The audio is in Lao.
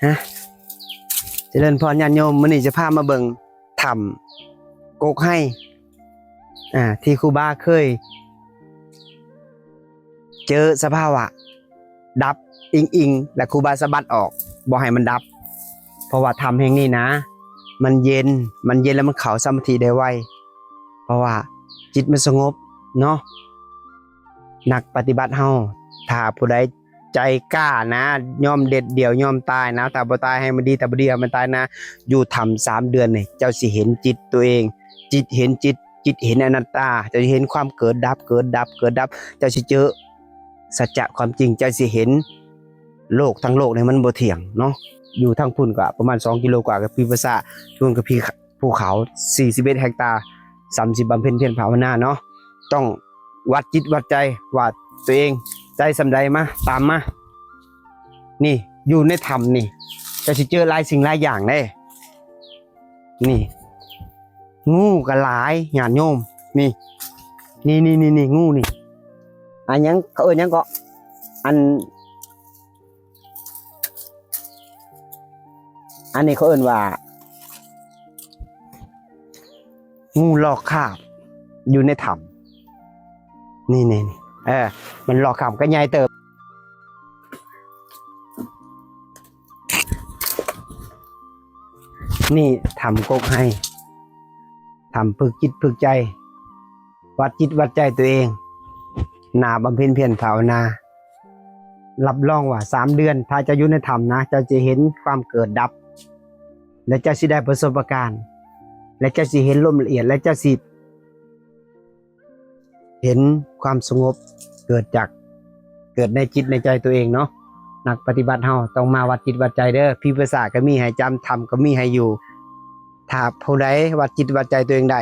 ຮະ ຈະເລີນພອນຍາດໂຍມ, ມື້ນີ້ຈະພາມາເບິ່ງຖ້ຳກົກໄຮ ອ່າ ທີ່ຄູບາເຄີຍເຈີສະພາວະດັບອິງໆ ແລະ ຄູບາສະບັດອອກ ບໍ່ໃຫ້ມັນດັບ. ເພາະວ່າຖ້ຳແຫ່ງນີ້ນະ ມັນເຢັນ, ມັນເຢັນແລ້ວມັນເຂົ້າສະມາທິໄດ້ໄວ ເພາະວ່າຈິດມັນສະຫງົບເນາະ. ນັກປະຕິບັດເຮົາ ຖ້າຜູ້ໃດໃຈກ້ານະ ຍອມເດັດດ່ຽວ ຍອມຕາຍນະ, ຖ້າບໍ່ຕາຍໃຫ້ມັນດີ, ຖ້າບໍ່ດີໃຫ້ມັນຕາຍນະ. ຢູ່ຖ້ຳສາມເດືອນນີ້ ເຈົ້າຊິເຫັນຈິດຕົວເອງ, ຈິດເຫັນຈິດ, ຈິດເຫັນອະນັດຕາ, ເຈົ້າຊິເຫັນຄວາມເກີດດັບ, ເກີດດັບ, ເກີດດັບ, ເຈົ້າຊິເຈີສັດຈະຄວາມຈິງ, ເຈົ້າຊິເຫັນໂລກທັງໂລກນີ້ມັນບໍ່ທ່ຽງເນາະ. ຢູ່ທາງພຸ້ນກໍປະມານສອງກິໂລກວ່າ ກັບພີພາສາ, ທຸ່ນກັບພີ ພູເຂົາສີ່ສິບເອັດເຮັກຕາ, ສາມສິບບຳເພັນພຽນພາວະນາເນາະ. ຕ້ອງວັດຈິດວັດໃຈວ່າຕົວເອງໃຈສ່ຳໃດ, ມາ ຕາມມາ. ນີ້ ຢູ່ໃນຖ້ຳນີ້ ເຈົ້າຊິເຈີຫຼາຍສິ່ງຫຼາຍຢ່າງເດ້. ນີ້ ງູກໍຫຼາຍ ຍາດໂຍມ. ນີ້ ນີ້ໆໆໆ ງູນີ້ ອັນຫຍັງ ເຂົາເອີ້ນຫຍັງເກາະ ອັນ ອັນນີ້ເຂົາເອີ້ນວ່າ ງູລອກຄາບຢູ່ໃນຖ້ຳ. ນີ້ໆໆ ເອີ ມັນລອກຄາບກໍໃຫຍ່ເຕີບ. ນີ້ຖ້ຳກົກໄຮ, ຖ້ຳຝຶກຈິດຝຶກໃຈ, ວັດຈິດວັດໃຈຕົວເອງ, ໜ້າບຳເພັນພຽນພາວະນາ. ຮັບຮອງວ່າສາມເດືອນ ຖ້າເຈົ້າຢູ່ໃນຖ້ຳນະ ເຈົ້າຈະເຫັນຄວາມເກີດດັບ ແລະ ເຈົ້າຊິໄດ້ປະສົບປະການ ແລະ ເຈົ້າຊິເຫັນລົມລະອຽດ ແລະ ເຈົ້າຊິເຫັນຄວາມສະຫງົບເກີດຈາກ ເກີດໃນຈິດໃນໃຈຕົວເອງເນາະ. ນັກປະຕິບັດເຮົາຕ້ອງມາວັດຈິດວັດໃຈເດີ. ພີພາສາກໍມີໃຫ້ຈຳ, ຖ້ຳກໍມີໃຫ້ຢູ່. ຖ້າຜູ້ໃດວັດຈິດວັດໃຈຕົວເອງໄດ້,